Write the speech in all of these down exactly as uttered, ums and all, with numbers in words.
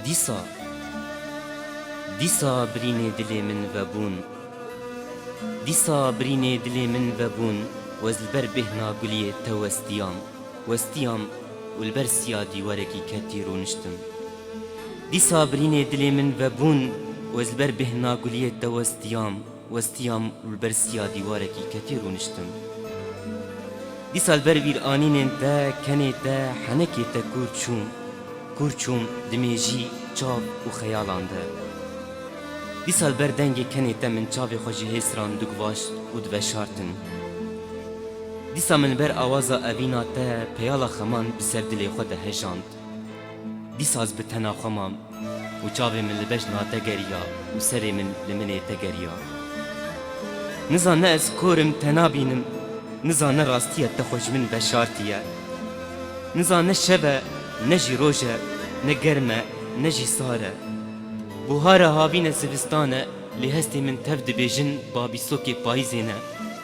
Dîsa, dîsa birînê dilê min vebûn. Dîsa birînê dilê min vebûn û ez li ber bêhna guliyê te westiyam, westiyam û li ber siya dîwarekî ketî rûniştim. Dîsa birînê dilê min vebûn û ez li ber bêhna guliyê te westiyam, westiyam û li ber siya dîwarekî ketî rûniştim. Dîsa li ber bîranînên te, kenê te, henekê te kûr çûm, kûr çûm, dimêjî çav û xeyalan de. Dîsa li ber dengê kenê te min çavê xwe ji hêsran diguvaşt û diveşartin. Dîsa min li ber awaza evîna te peyala xeman bi ser dilê xwe de hejand. Dîsa ez bi tena xwe mam û çavê min li bejna te geriya û serê min li minê te geriya. Niza ne ez kor im, tena bînim, niza ne rastiya te xwe ji min veşartiye. Niza ne şev e, ne jî roj e, ne germ e, ne jî sar e. Buhar e, havîn e, zivistan e, lê hestê min tev dibêjin, babîsokê payîzê ne,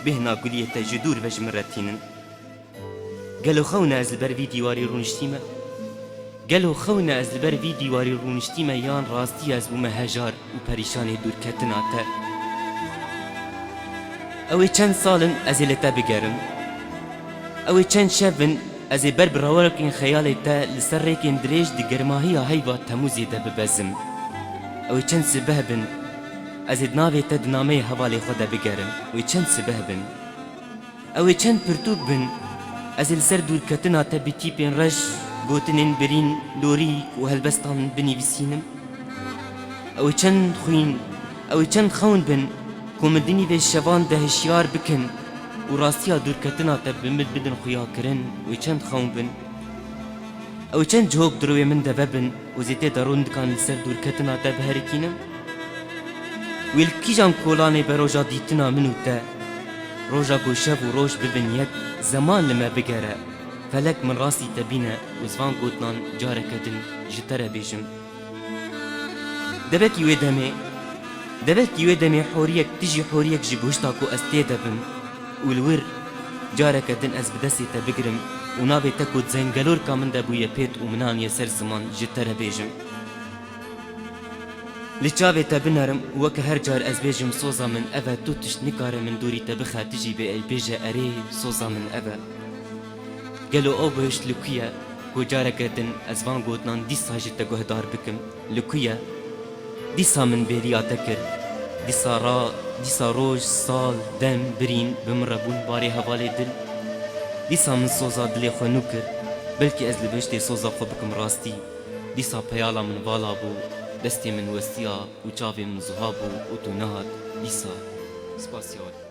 bêhna guliyê te ji dûr ve ji min re tînin. Gelo xewn e ez li ber vî dîwarî rûniştîme? Gelo xewn e ez li ber vî dîwarî rûniştîme yan rastî ez bûme hejar û perîşanê dûrketina te? Ew ê çend sal in ez ê li te bigerim. Ew ê çend şev in ez ê ber bi rewerkên xeyalê te li ser rêkên dirêj di germahiya heyva Temûzê de bibezim. Ew ê çend sibeh bin ez ê di navê te di nameyê hevalê xwe de bigerim. Wê çend sibeh bin. Ew ê çend pirtûk bin, ez ê li ser dûrketina te bi tîpên reş, gotinên birîn, lorîk û helbestan binivîsînim? Ew ê çend xwîn, ew ê çend xewn bin, ku min di nîvê şevan de hişyar bikin û rastiya dûrketina te bi min bidin xuyakirin? Wê çend xewn bin? Ew ê çend cihok di rûyê min de vebin û zê tê de rûndikan li ser dûrketina te biherikînim? Wê li kîjan kolanê be roja dîtina min û te? Roja ku şev û roj bibin yek, zeman li me bigere, felek min rastî te bîne û ez van gotinan careke din ji te re bêjim. Devekî wê demê, devekî wê demê horiyek dijî horiyek ji goşta ku ez tê de bim û li wir careke din ez bi destê te bigirim û navê te ku di zengelorka min de bûye pêt û min aniye ser ziman ji te re bêjim. Li çavê te binerim û weke her car ez bêjim, soza min ev e, tu tişt nikare min dûrî te bixe, tu jî bê ey bêje, erê, soza min ev e. Gelo ew bihişt li ku ye, ku careke din ez van gotinan dîsa ji te guhdar bikim? Li ku ye? Dîsa min bêriya te kir. Dîsa ra, dîsa roj, sal, dem, birîn bi min re bûn barê hevalê dil. Dîsa min soza dilê xwe nû kir. Belkî ez li bihiştê soza xwe bikim rastî. Dîsa peyala min vala bû, destê min westiya û çavê min zuha bû û tu nehat. Dîsa. Spasiya we.